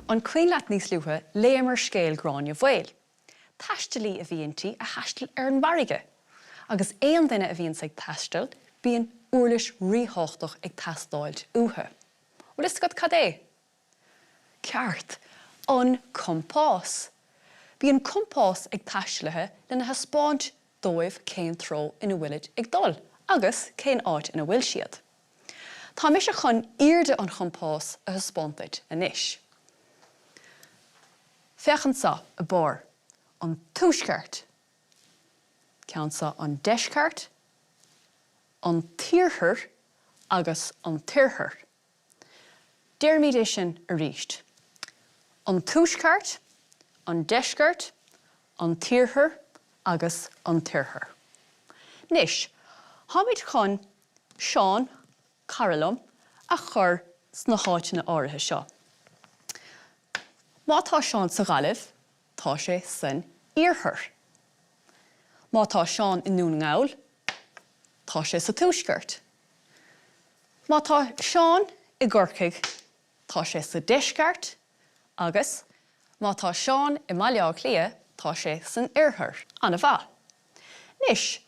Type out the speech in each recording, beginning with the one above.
An cuimhin leat níos luaithe léamar scéal Gráinne Mhaol? Taistealaí a bhí inti a thaistil ar an bhfarraige. Agus aon duine a bhíonns ag taisteal, bíonn uirlis ríthábhachtach ag teastáilt uathu. Bhfuil fhios agat cad é? Ceart! An compás! Bíonn compás ag taistealaithe lena thaispeáint dóibh cén treo ina bhfuilid ag dul agus cén áit ina bhfuil siad. Tá mise chun airde an chompáis a thaispeáint duit anois. Féach anso i barr, an tuaisceart, ceann seo an deisceart, an t-iarthar agus an t-oirthear. Déarfaimid é sin arís. An tuaisceart, an deisceart, an t-iarthar agus an t-oirthear. Anois, táimid chun Seán, cara liom, a chur sna háiteanna áirithe seo. Má tá Seán sa Ghaillimh, tá sé san iarthar. Má tá Seán i nDún na nGall, tá sé sa tuaisceart. Má tá Seán i gCorcaigh, tá sé sa deisceart agus má tá Seán i mBaile Átha Cliath, tá sé san oirthear. An-mhaith. Anois,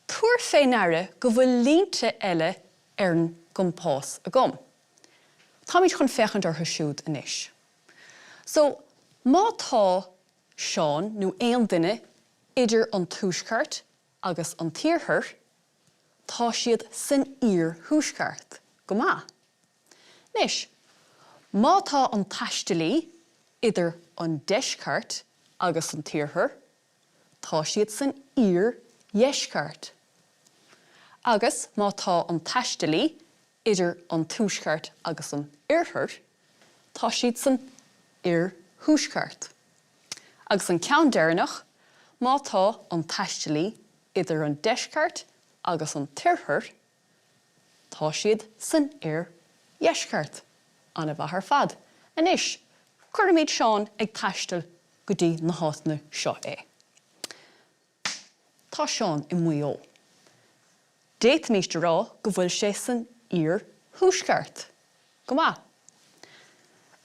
tabhair fé ndeara go bhfuil línte eile ar an gcompás agam. Táimid chun féachaint orthu siúd anois. So, má tá Seán nó aon duine idir an tuaisceart agus an t-iarthar, tá siad san iarthuaisceart. Go maith. Anois, má tá an taistealaí idir an deisceart agus an t-iarthar, tá siad san iardheisceart. Agus má tá an taistealaí idir an tuaisceart agus an oirthear, tá siad san oirthuaisceart. Agus an ceann deireanach, má tá an taistealaí idir an deisceart agus an t-oirthear, tá siad san oirdheisceart. An-mhaith ar fad. Anois, cuirfimid Seán ag taisteal go dtí na háiteanna seo é. Tá Seán i Maigh Eo. D'fhéadfaimis a rá go bhfuil sé san iarthuaisceart. Go maith.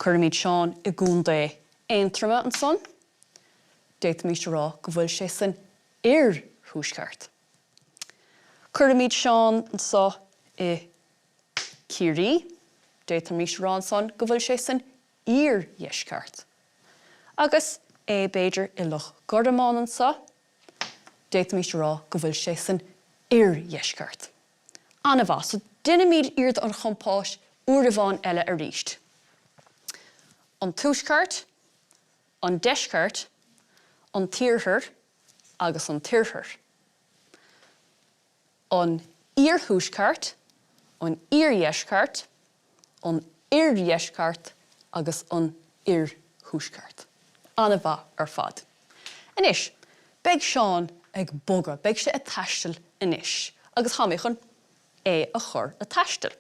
Cuirfimid Seán i gContae Aontroma ansan. D'fhéadfaimis a rá go bhfuil sé san oirthuaisceart. Cuirfimid Seán anso i Ciarraí. D'fhéadfaimis a rá ansan go bhfuil sé san iardheisceart. Agus é, b'fhéidir, i Loch Gormáin anso, d'fhéadfaimis a rá go bhfuil sé san oirdheisceart. An-mhaith. So, déanfaimid airde an chompáis uair amháin eile arís. An tuaisceart, an deisceart, an t-iarthar agus an t-oirthear. an iarthuaisceart, an iardheisceart, an oirdheisceart agus an oirthuaisceart. An-mhaith ar fad. Anois, beidh Seán ag bogadh, beidh sé ag taisteal anois agus tá mé chun é a chur ag taisteal.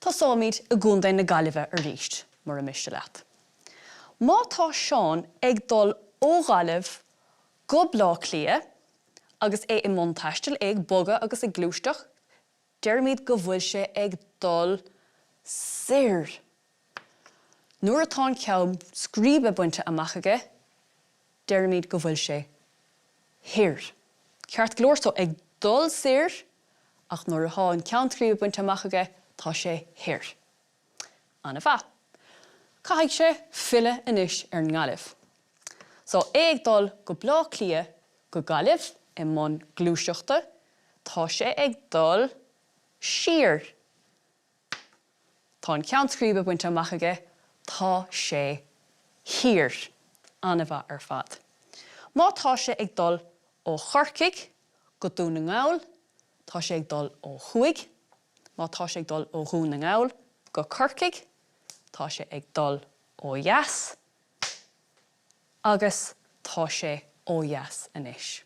Tosóimid i gContae na Gaillimhe arís, mura miste leat. Má tá Seán ag dul ó Ghaillimh go Bleá Cliath, Agus é i mbun taistil, é ag bogadh agus ag gluaisteacht, deirimid go bhfuil sé ag dul soir. Nuair atá an ceann scríbe bainte amach aige, deirimid go bhfuil sé thoir. Ceart go leor, so ag dul soir, ach nuair atá an ceann scríbe bainte amach aige, tá sé thoir. An-mhaith. Caithfidh sé filleadh anois ar an nGaillimh. So, é ag dul go Bleá Cliath go Gaillimh i mbun gluaiseachta, tá sé ag dul siar. Tá an ceann scríbe bainte amach aige, tá sé thiar. An-mhaith ar fad. Má tá sé ag dul ó Chorcaigh go Dún na nGall, tá sé ag dul ó thuaidh. Má tá sé ag dul ó Dhún na nGall go Corcaigh, tá sé ag dul ó dheas agus tá sé ó dheas anois.